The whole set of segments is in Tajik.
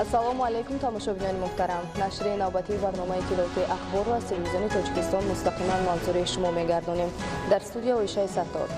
Ассалому алайкум, тамошобинони муҳтарам. Нашри навбатии барномаи иттилоотии Ахборро аз телевизиони Тоҷикистон мустақиман манзури шумо мегардонем. Дар студия Оишаи Саттор.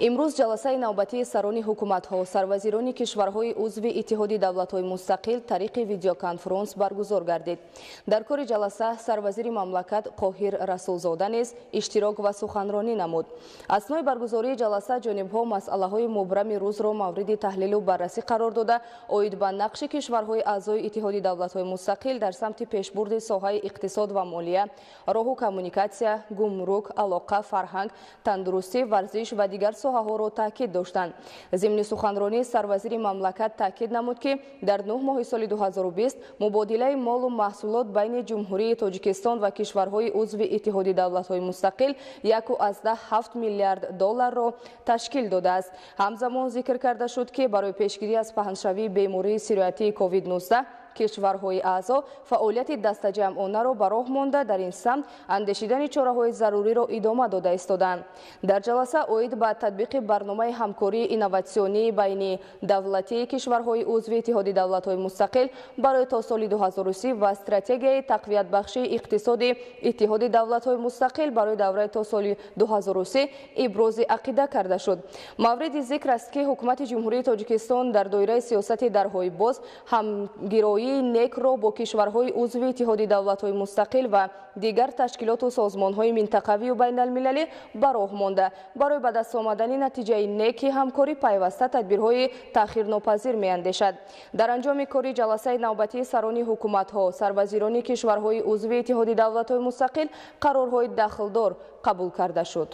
Имрӯз ҷаласаи навбатии сарони ҳукуматҳо, сарвазирони кишварҳои узви Иттиҳоди давлатҳои мустақил тариқи видеоконференс баргузор гардид. Дар кори ҷаласа сарвазири мамлакат Қоҳир Расулзода низ иштирок ва суханронӣ намуд. Аснои баргузории ҷаласа ҷонибҳо масъалаҳои мубрами рӯзро мавриди таҳлилу баррасӣ қарор дода, оид ба нақши кишварҳои аъзои Иттиҳоди давлатҳои мустақил дар самти пешбурди соҳаи иқтисод ва молия, роҳу коммуникатсия, гумрук, алоқа, фарҳанг, тандурустӣ, варзиш ва дигар соҳаҳоро таъкид доштанд. Зимни суханронӣ сарвазири мамлакат таъкид намуд, ки дар 9 моҳи соли 2020 мубодилаи молу маҳсулот байни Ҷумҳурии Тоҷикистон ва кишварҳои узви Иттиҳоди давлатҳои мустақил 1,7 миллиард долларро ташкил додааст. Ҳамзамон зикр карда шуд, ки барои пешгирӣ аз паҳншавии бемории сироятии COVID-19 кишварҳои аъзо фаъолияти дастаҷамъонаро ба роҳ монда, дар ин самт андешидани чораҳои заруриро идома дода истоданд. Дар ҷаласа оид ба татбиқи барномаи ҳамкории инноватсионии байни давлатии кишварҳои узви Иттиҳоди давлатҳои мустақил барои то соли 2030 ва стратегияи тақвиятбахшии иқтисоди Иттиҳоди давлатҳои мустақил барои давраи то соли 2030 ибрози ақида карда шуд. Мавриди зикр аст, ки ҳукумати Ҷумҳурии Тоҷикистон дар доираи сиёсати дарҳои боз ҳамгироии некро бо кишварҳои узви Иттиҳоди давлатҳои мустақил ва дигар ташкилоту созмонҳои минтақавию байналмилалӣ ба роҳ монда, барои ба даст омадани натиҷаи неки ҳамкорӣ пайваста тадбирҳои таъхирнопазир меандешад. Дар анҷоми кори ҷаласаи навбатии сарони ҳукуматҳо, сарвазирони кишварҳои узви Иттиҳоди давлатҳои мустақил қарорҳои дахлдор қабул карда шуд.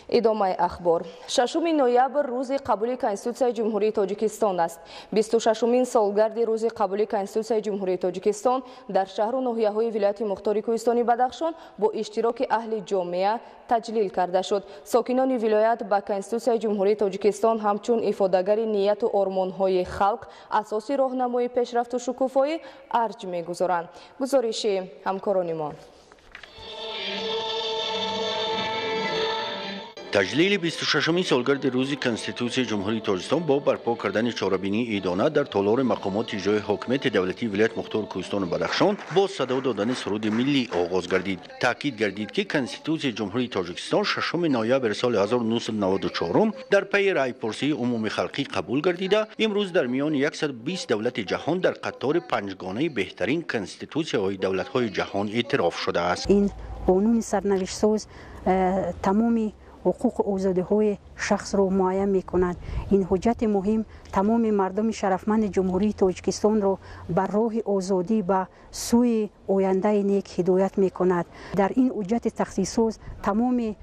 Идомаи ахбор. 6 ноябр рӯзи қабули Конститутсияи Ҷумҳурии Тоҷикистон аст. 26-умин солгарди рӯзи қабули Конститутсияи Ҷумҳурии Тоҷикистон дар шаҳру ноҳияҳои вилояти Мухтори Кӯҳистони Бадахшон бо иштироки аҳли ҷомеа таҷлил карда шуд. Сокинони вилоят ба Конститутсияи Ҷумҳурии Тоҷикистон ҳамчун ифодагари нияту ормонҳои халқ, асоси роҳнамои пешрафту шукуфоӣ арҷ мегузоранд. Гузориши ҳамкорони мо. Таҷлили 26-умин солгарди рӯзи Конститутсияи Ҷумҳурии Тоҷикистон бо барпо кардани чорабинии идона дар толори мақомоти иҷрои ҳокимияти давлатии вилояти Мухтори Кӯҳистони Бадахшон бо садо додани суруди миллӣ оғоз гардид. Таъкид гардид, ки Конститутсияи Ҷумҳурии Тоҷикистон 6 ноябри соли 1994 дар пайи раъйпурсии умумихалқӣ қабул гардида, имрӯз дар миёни 120 давлати ҷаҳон дар қатори панҷгонаи беҳтарин конститутсияҳои давлатҳои ҷаҳон эътироф шудааст. Ин қонуни сарнавиштсоз тамоми ҳуқуқу озодиҳои шахсро муайян мекунад. Ин ҳуҷҷати муҳим тамоми мардуми шарафманди Ҷумҳурии Тоҷикистонро ба роҳи озодӣ, ба сӯи ояндаи нек ҳидоят мекунад. Дар ин ҳуҷҷати тахсиссоз тамоми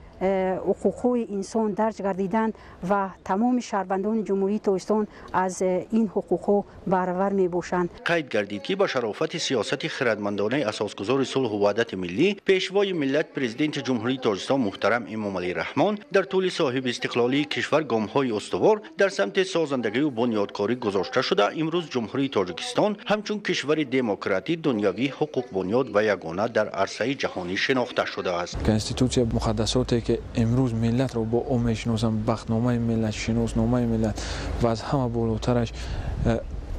ҳуқуқҳои инсон дарҷ гардиданд ва тамоми шаҳрвандони Ҷумҳурии Тоҷикистон аз ин ҳуқуқҳо баҳравар мебошанд. Қайд гардид, ки ба шарофати сиёсати хирадмандонаи асосгузори сулҳу ваҳдати миллӣ, пешвои миллат, Президенти Ҷумҳурии Тоҷикистон муҳтарам Эмомалӣ Раҳмон дар тӯли соҳиби истиқлолии кишвар гомҳои устувор дар самти созандагию бунёдкорӣ гузошта шуда, имрӯз Ҷумҳурии Тоҷикистон ҳамчун кишвари демократӣ, дунявӣ, ҳуқуқбунёд ва ягона дар арсаи ҷаҳонӣ шинохта шудааст. Конститутсия муқаддасоте, ки имрӯз миллатро бо он мешиносанд, бахтномаи миллат, шиносномаи миллат ва аз ҳама болотараш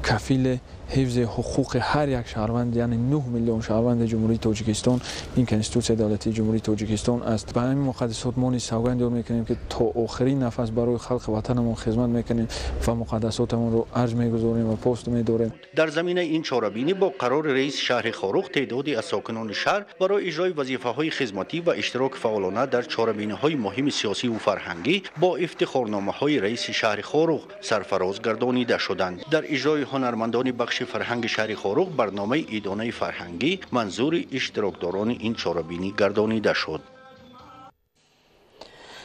кафили ҳифзи ҳуқуқи ҳар як шаҳрванд, яъне 9 миллион шаҳрванди Ҷумҳурии Тоҷикистон, ин Конститутсияи давлатии Ҷумҳурии Тоҷикистон аст. Ба ҳамин муқаддасот мо низ савганд ёд мекунем, ки то охирин нафас барои халқи ватанамон хизмат мекунем ва муқаддасотамонро арҷ мегузорем ва пост медорем. Дар заминаи ин чорабинӣ бо қарори раиси шаҳри Хоруғ теъдоди аз сокинони шаҳр барои иҷрои вазифаҳои хизматӣ ва иштироки фаъолона дар чорабиниҳои муҳими сиёсиву фарҳангӣ бо ифтихорномаҳои раиси шаҳри Хоруғ сарфароз гардонида шуданд. Дар иҷрои ҳунармандони бахши фарҳанги шаҳри Хоруғ барномаи идонаи фарҳангӣ манзури иштирокдорони ин чорабинӣ гардонида шуд.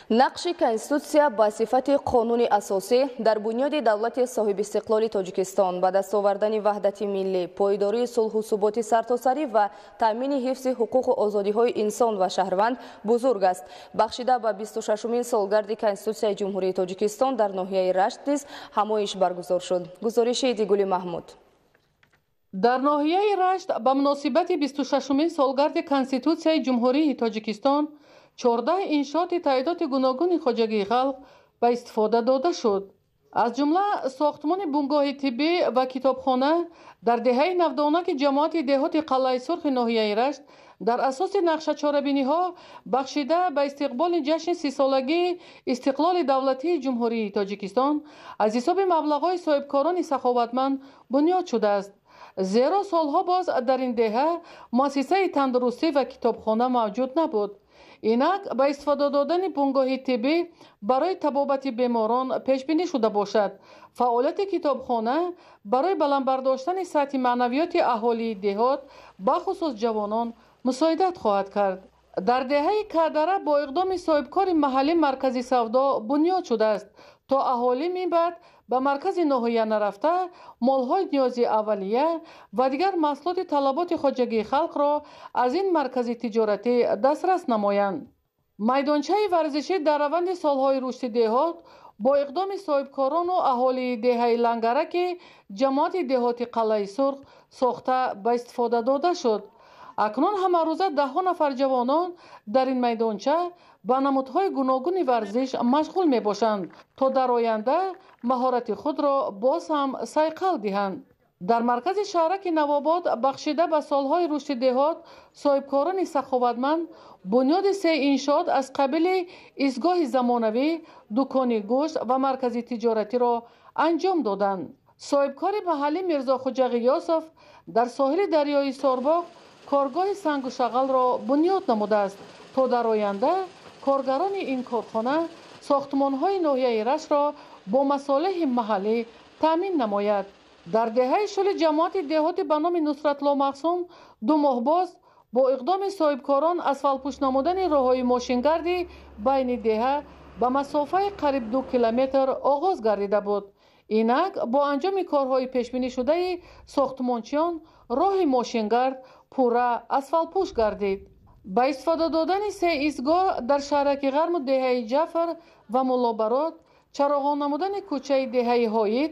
Нақши Конститутсия ба сифати қонуни асосӣ дар бунёди давлати соҳибистиқлоли Тоҷикистон, ба даст овардани ваҳдати миллӣ, пойдории сулҳу суботи сартосарӣ ва таъмини ҳифзи ҳуқуқу озодиҳои инсон ва шаҳрванд бузург аст. Бахшида ба 26-умин солгарди Конститутсияи Ҷумҳурии Тоҷикистон дар ноҳияи Рашт низ ҳамоиш баргузор шуд. Гузориши Дигули Маҳмуд. Дар ноҳияи Рашт ба муносибати 26-умин солгарди Конститутсияи Ҷумҳурии Тоҷикистон 14 иншооти таъидоти гуногуни хоҷагии халқ ба истифода дода шуд. Аз ҷумла сохтмони бунгоҳи тиббӣ ва китобхона дар деҳаи Навдонаки ҷамоати деҳоти Қалъаи Сурхи ноҳияи Рашт дар асоси нақшачорабиниҳо бахшида ба истиқболи ҷашни 30-солагии истиқлоли давлатии Ҷумҳурии Тоҷикистон аз ҳисоби маблағҳои соҳибкорони саховатманд бунёд шудааст. Зеро солҳо боз дар ин деҳа муассисаи тандурустӣ ва китобхона мавҷуд набуд. Инак ба истифода додани бунгоҳи тиббӣ барои табобати беморон пешбинӣ шуда бошад. Фаъолияти китобхона барои баланд бардоштани сатҳи маънавиёти аҳолии деҳот, бахусус ҷавонон, мусоидат хоҳад кард. Дар деҳаи Кадара бо иқдоми соҳибкори маҳаллӣ маркази савдо бунёд шудааст, то аҳолӣ минбаъд ба маркази ноҳия нарафта молҳои ниёзи аввалия ва дигар маҳсулоти талаботи хоҷагии халқро аз ин маркази тиҷоратӣ дастрас намоянд. Майдончаи варзишӣ дар раванди солҳои рушди деҳот бо иқдоми соҳибкорону аҳолии деҳаи Лангараки ҷамоати деҳоти Қалъаи Сурх сохта ба истифода дода шуд. Акнун ҳамарӯза даҳҳо нафар ҷавонон дар ин майдонча ба намудҳои гуногуни варзиш машғул мебошанд, то дар оянда маҳорати худро боз ҳам сайқал диҳанд. Дар маркази шаҳраки Навобод бахшида ба солҳои рушди деҳот соҳибкорони саховатманд бунёди се иншоот аз қабили истгоҳи замонавӣ, дукони гӯшт ва маркази тиҷоратиро анҷом доданд. Соҳибкори маҳаллӣ Мирзохуҷа Ғиёсов дар соҳили дарёи Сорбоғ коргоҳи сангу шағалро бунёд намудааст, то дар оянда коргарони ин корхона сохтмонҳои ноҳияи Раштро бо масолеҳи маҳаллӣ таъмин намояд. Дар деҳаи Шули ҷамоати деҳоти ба номи Нусратло Мақсум 2 моҳ боз бо иқдоми соҳибкорон асфалтпӯш намудани роҳҳои мошингарди байни деҳа ба масофаи қариб 2 километр оғоз гардида буд. Инак бо анҷоми корҳои пешбинишудаи сохтмончиён роҳи мошингард пурра асфалтпӯш гардид. Ба истифода додани се истгоҳ дар шаҳраки Ғарму деҳаи Ҷафар ва Муллобарод, чароғон намудани кӯчаи деҳаи Ҳоид,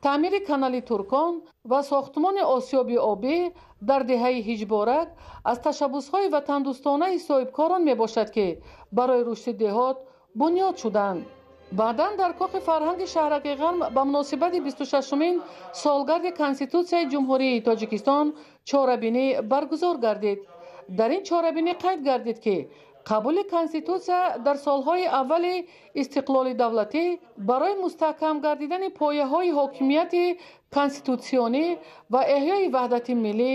таъмири канали Туркон ва сохтмони осиёби обӣ дар деҳаи Ҳиҷборак аз ташаббусҳои ватандӯстонаи соҳибкорон мебошад, ки барои рушди деҳот бунёд шуданд. Баъдан дар кохи фарҳанги шаҳраки Ғарм ба муносибати 26-умин солгарди Конститутсияи Ҷумҳурии Тоҷикистон чорабинӣ баргузор гардид. Дар ин чорабинӣ қайд гардид, ки қабули Конститутсия дар солҳои аввали истиқлоли давлатӣ барои мустаҳкам гардидани пояҳои ҳокимияти конститутсионӣ ва эҳёи ваҳдати миллӣ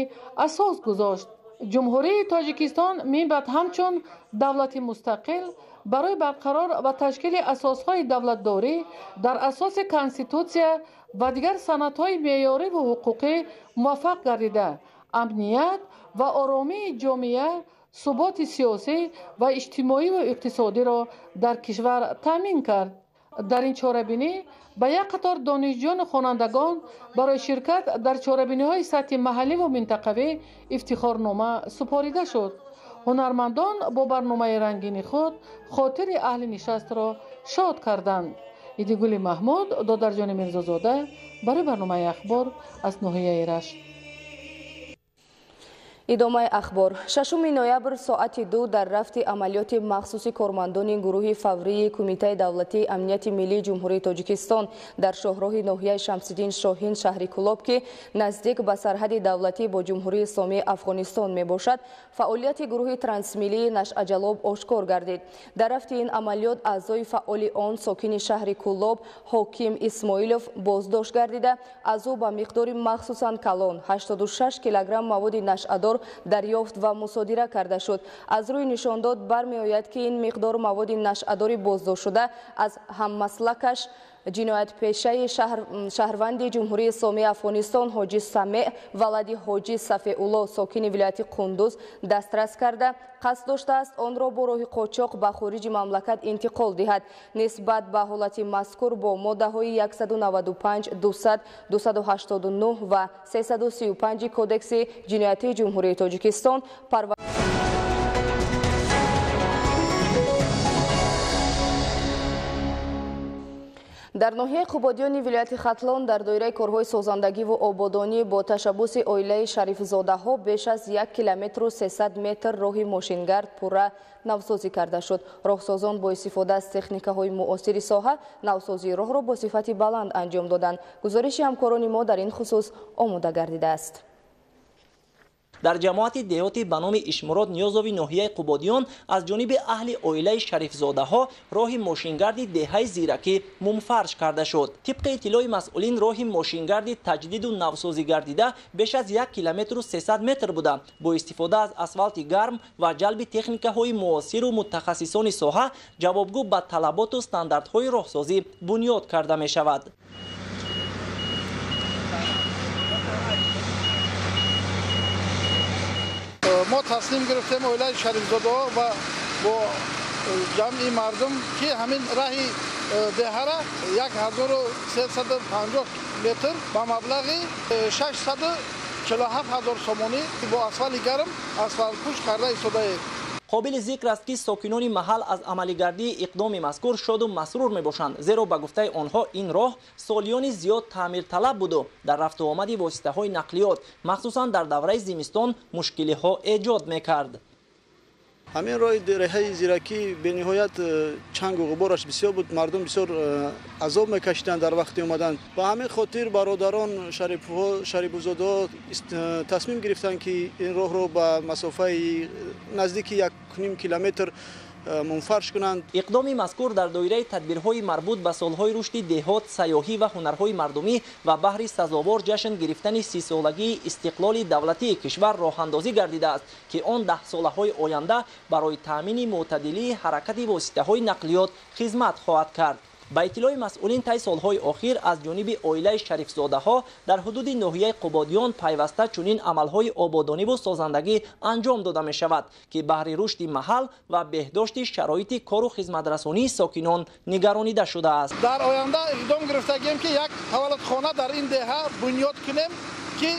асос гузошт. Ҷумҳурии Тоҷикистон минбаъд ҳамчун давлати мустақил барои барқарор ва ташкили асосҳои давлатдорӣ дар асоси Конститутсия ва дигар санадҳои меъёриву ҳуқуқӣ муваффақ гардида, амният ва оромии ҷомеа, суботи сиёсӣ ва иҷтимоиву иқтисодиро дар кишвар таъмин кард. Дар ин чорабинӣ ба як қатор донишҷӯёну хонандагон барои ширкат дар чорабиниҳои сатҳи маҳалливу минтақавӣ ифтихорнома супорида шуд. Ҳунармандон бо барномаи рангини худ хотири аҳли нишастро шод карданд. Идигули Маҳмуд, Додарҷони Мирзозода барои барномаи Ахбор аз ноҳияи Рашт. Идомаи ахбор. 6 ноябр соати 2 дар рафти амалиёти махсуси кормандони гурӯҳи фаврии Кумитаи давлатии амнияти миллии Ҷумҳурии Тоҷикистон дар шоҳроҳи ноҳияи Шамсиддин Шоҳин шаҳри Кулоб, ки наздик ба сарҳади давлатӣ бо Ҷумҳурии Исломии Афғонистон мебошад, фаъолияти гурӯҳи трансмиллии нашъаҷалоб ошкор гардид. Дар рафти ин амалиёт аъзои фаъоли он сокини шаҳри Кулоб Ҳоким Исмоилов боздошт гардида, аз ӯ ба миқдори махсусан калон 86 килограмм маводи нашъадор дарёфт ва мусодира карда шуд. Аз рӯи нишондод бармеояд, ки ин миқдор маводи нашъадори боздоштшуда аз ҳаммаслакаш ҷиноятпешаи шаҳрванди Ҷумҳурии Исломии Афғонистон Ҳоҷи Самеъ валади Ҳоҷи Сафеулло сокини вилояти Қундуз дастрас карда, қасд доштааст онро бо роҳи қочоқ ба хориҷи мамлакат интиқол диҳад. Нисбат ба ҳолати мазкур бо моддаҳои 195, 200, 289 ва 335 Кодекси ҷиноятии Ҷумҳурии Тоҷикистон Дар ноҳияи Қубодиёни вилояти Хатлон дар доираи корҳои созандагӣ ва ободонӣ бо ташаббуси оилаи Шарифзодаҳо беш аз 1 километру 300 метр роҳи мошингард пурра навсозӣ карда шуд. Роҳсозон бо истифода аз техникаҳои муосири соҳа навсозии роҳро бо сифати баланд анҷом доданд. Гузориши ҳамкорони мо дар ин хусус омода гардидааст. Дар ҷамоати деҳоти ба номи Ишмурод Ниёзови ноҳияи Қубодиён аз ҷониби аҳли оилаи Шарифзодаҳо роҳи мошингарди деҳаи Зиракӣ мумфарш карда шуд. Тибқи иттилои масъулин, роҳи мошингарди таҷдиду навсозӣ гардида беш аз 1 километру 300 метр буда, бо истифода аз асфалти гарм ва ҷалби техникаҳои муосиру мутахассисони соҳа ҷавобгӯ ба талаботу стандартҳои роҳсозӣ бунёд карда мешавад. Мо таслим гирифтем оилаи Шарифзодаҳо ва бо ҷамъи мардум, ки ҳамин раҳи деҳара 1350 метр ба маблағи 647 ҳазор сомонӣ бо асфалти гарм асфалтпӯш карда истодаем. Қобили зикр аст, ки сокинони маҳал аз амалигардии иқдоми мазкур шоду масрур мебошанд, зеро ба гуфтаи онҳо ин роҳ солиёни зиёд таъмирталаб буду дар рафту омади воситаҳои нақлиёт, махсусан дар давраи зимистон, мушкилиҳо эҷод мекард. Ҳамин роҳи деҳаи Зиракӣ бениҳоят чангу ғубораш бисёр буд, мардум бисёр азоб мекашиданд дар вақти омадан. Ба ҳамин хотир бародарон Шарипузодаҳо тасмим гирифтанд, ки ин роҳро ба масофаи наздики 1.5 километр мунфарш кунанд. Иқдоми мазкур дар доираи тадбирҳои марбут ба солҳои рушди деҳот, сайёҳӣ ва ҳунарҳои мардумӣ ва баҳри сазовор ҷашн гирифтани 30-солагии истиқлоли давлатии кишвар роҳандозӣ гардидааст, ки он 10 солаҳои оянда барои таъмини мӯътадилии ҳаракати воситаҳои нақлиёт хизмат хоҳад кард. Ба иттилои масъулин, тай солҳои охир аз ҷониби оилаи Шарифзодаҳо дар ҳудуди ноҳияи Қубодиён пайваста чунин амалҳои ободониву созандагӣ анҷом дода мешавад, ки баҳри рушди маҳал ва беҳдошти шароити кору хизматрасонии сокинон нигаронида шудааст. Дар оянда иқдом гирифтагием, ки як таваллудхона дар ин деҳа бунёд кунем, ки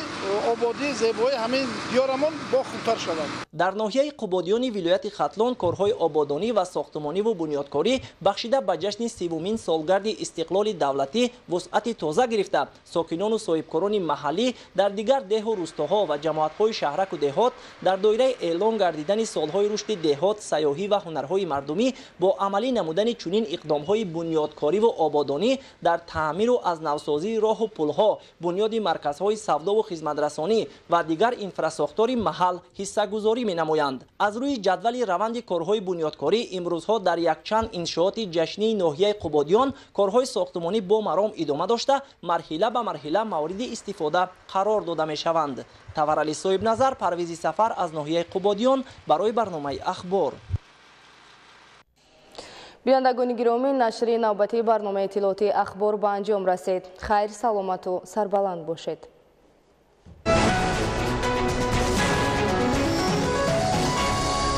ободии зебои ҳамин диёрамон бо хубтар шавад. Дар ноҳияи Қубодиёни вилояти Хатлон корҳои ободонӣ ва сохтумониву бунёдкорӣ бахшида ба ҷашни 30-умин солгарди истиқлоли давлатӣ вусъати тоза гирифта, сокинону соҳибкорони маҳаллӣ дар дигар деҳу рӯстоҳо ва ҷамоатҳои шаҳраку деҳот дар доираи эълон гардидани солҳои рушди деҳот, сайёҳӣ ва ҳунарҳои мардумӣ бо амалӣ намудани чунин иқдомҳои бунёдкориву ободонӣ дар таъмиру аз навсозии роҳу пулҳо, бунёди марказҳои савдову хизматрасонӣ ва дигар инфрасохтори маҳал ҳиссагузорӣ менамоянд. Аз рӯи ҷадвали раванди корҳои бунёдкорӣ, имрӯзҳо дар якчанд иншооти ҷашнии ноҳияи Қубодиён корҳои сохтумонӣ бо маром идома дошта, марҳила ба марҳила мавриди истифода қарор дода мешаванд. Таварали Соҳибназар, Парвизи Сафар аз ноҳияи Қубодиён барои барномаи Ахбор. Бинандагони гиромӣ, нашри навбатии барномаи иттилоотии Ахбор ба анҷом расид. Хайр, саломату сарбаланд бошед.